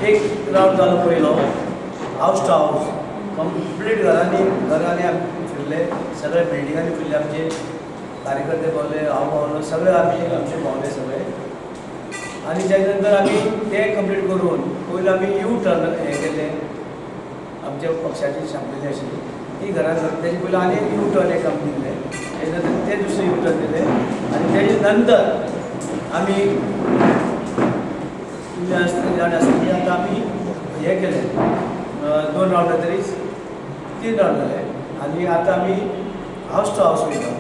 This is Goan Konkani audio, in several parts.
एक रावंड जालो पयलो हावस टू हावस कंप्लीट घरांनी घरांनी आमी फिरले, सगळे बिल्डिंगांनी फिरले, आमचे कार्यकर्ते पावले, हांव पावलो, सगळे आमी आमचे पावले सगळे. आनी तेच्या नंतर आमी ते कंप्लीट करून पयलीं आमी यू टर्न हें केलें, आमच्या पक्षाची सांगलेली आशिल्ली ती घरान तेजे पयलीं आनी एक यू टर्न एक आमी दिल्लें, तेजे नंतर ते दुसरें यू टर्न दिलें आनी तेजे नंतर आमी आसतली आतां आमी हें केलें, 2 रावंड तरीच 3 रावंड जाले आनी आतां आमी हावस टू हावस वयता,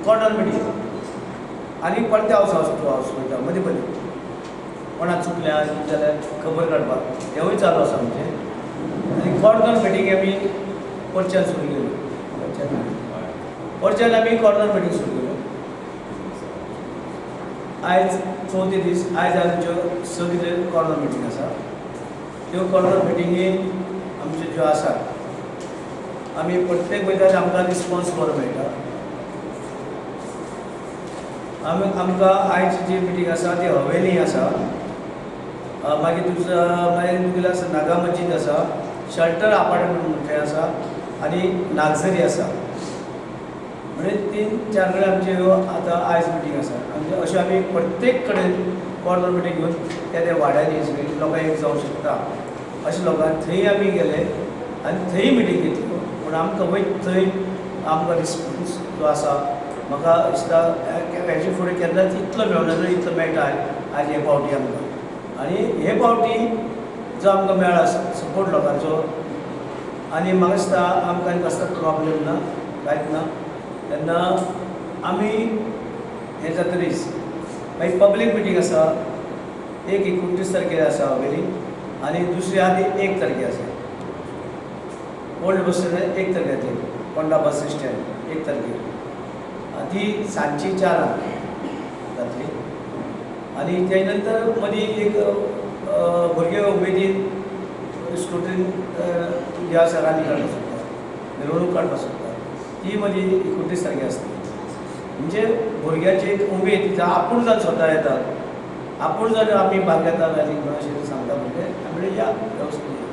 कॉर्नर मिटींग आनी परते हावस हावस टू हावस वयता, मदीं मदीं कोणाक चुकल्या कितें जाल्यार खबर काडपाक हेंवूय चालू आसा आमचें. आनी कॉर्नर मिटींग आमी परच्यान सुरू केल्यो, परच्यान आमी कॉर्नर मिटींग सुरू केल्यो. आयज चवथे दीस, आयज आमच्यो सगळ्यो कॉर्नर मिटींग आसा. त्यो कॉर्नर मिटिंगी आमच्यो ज्यो आसात आमी प्रत्येक वयता आमकां रिस्पॉन्स बरो मेळटा. आमी आमकां आयज जी मिटींग आसा ती हवेली आसा, मागीर तुजो मागीर तुगेलो आसा नागा मस्जीद आसा, शेल्टर अपार्टमेंट म्हणटा थंय आसा आनी नागझरी आसा. म्हणजे 3-4 कडेन आमच्यो ह्यो आतां आयज मिटींग आसा. आमचे अशें आमी प्रत्येक कडेन कॉर्नर मिटींग घेवन त्या त्या वाड्यांनी सगळीं लोकांक एक जावंक शकता अशें लोकांक थंय आमी गेले आनी थंय मिटींग घेतल्यो. पूण आमकां वयता थंय आमकां रिस्पोन्स जो आसा म्हाका दिसता हेजे फुडें केन्नाच इतलो मेळना जाल्यार इतलो मेळटा आयज हे फावटी आमकां. आनी हे फावटी जो आमकां मेळ्ळा सपोर्ट लोकांचो आनी म्हाका दिसता आमकां आनी कसलोच प्रोब्लेम ना, कांयच ना. तेन्ना आमी हें जातरीच मागीर पब्लीक मिटींग आसा, एक 29 तारखेर आसा हवेली आनी दुसरी आहा ती 1 तारखेर आसा. ओल्ड बस स्टँड 1 तारखेर, पोंडा बस स्टँड 1 तारखेर, ती सांजची 4 जातली. आनी तेजे नंतर मदीं एक भुरगे उमेदीन स्कुटरीन जे आसा रॅली काडपाक सोदता, मिरवणूक काडपाक सोदता, ती मदीं 29 तारखेर आसतली. म्हणजे भुरग्यांची एक उमेद जावं आपूण जावन स्वता येतात, आपूण जर आमी भाग घेता रॅलीक म्हणून अशें सांगता भुरगे, आमी या वेवस्थीत.